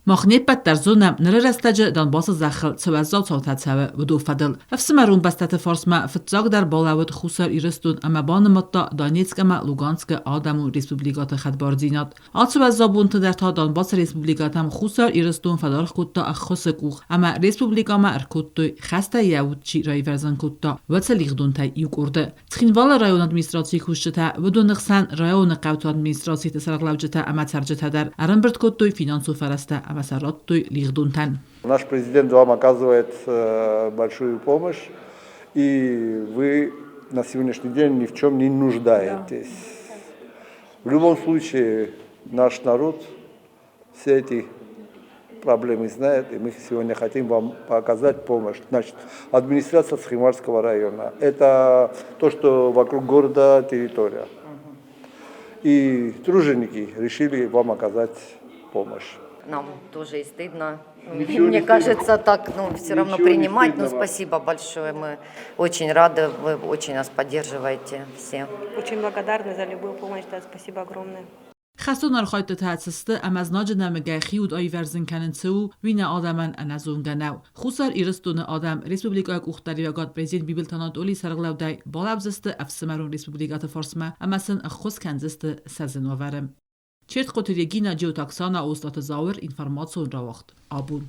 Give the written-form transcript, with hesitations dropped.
Мах не ппӕт дӕр зонӕм, ныры рӕстӕджы Донбассы зӕххыл цы уӕззау цаутӕ цӕуы, уыдон фӕдыл. Ӕфсымӕрон бӕстӕты фарсмӕ фыццагдӕр балӕууыд Хуссар Ирыстон ӕмӕ банымадта Донецк ӕмӕ Луганскы адӕмон республикӕты хӕдбардзинад. Ацы уӕззау бонты дӕр та Донбассы республикӕтӕм Хуссар Ирыстон фӕдаргъ кодта ӕххуысы къух ӕмӕ республикӕмӕ ӕркодтой, хӕстӕй йӕ уд чи раивӕрзын кодта, уыцы лигъдонтӕй иу къорды. Цхинвалы районы администрацийы кусджытӕ, уыдоны хсӕн районы хъӕуты администрациты сӕргълӕуджытӕ ӕмӕ цӕрджытӕ дӕр ӕрӕмбырд кодтой финансон фӕрӕзтӕ ӕмӕ сӕ радтой лигъдонтӕн. Наш президент вам оказывает большую помощь, и вы на сегодняшний день ни в чем не нуждаетесь. В любом случае, наш народ все эти проблемы знает, и мы сегодня хотим вам показать помощь. Значит, администрация Цхинвальского района – это то, что вокруг города территория. И труженики решили вам оказать помощь. Нам тоже и стыдно. Ничего Мне не кажется, так, ну, все равно Ничего не принимать. Ну, стыдного. спасибо большое. Мы очень рады, вы очень нас поддерживаете все. Очень благодарны за любую помощь, да, спасибо огромное. Хӕстон архайдтытӕ цы сты ӕмӕ знаджы нӕмыгӕй хи уд аивӕрзын кӕнын цы у, уый нӕ адӕмӕн ӕнӕзонгӕ нӕу. Хуссар Ирыстоны адӕм республикӕйы къухдариуӕгад президент Бибылты Анатолийы сӕргълӕудӕй балӕудзысты ӕфсымӕрон республикӕты фарсмӕ ӕмӕ сын ӕххуыс кӕндзысты сӕ зын уавӕры. Чертхъоты Регина, Джиоты Оксана, Остъаты Зауыр, информацион рауагъд. Абон.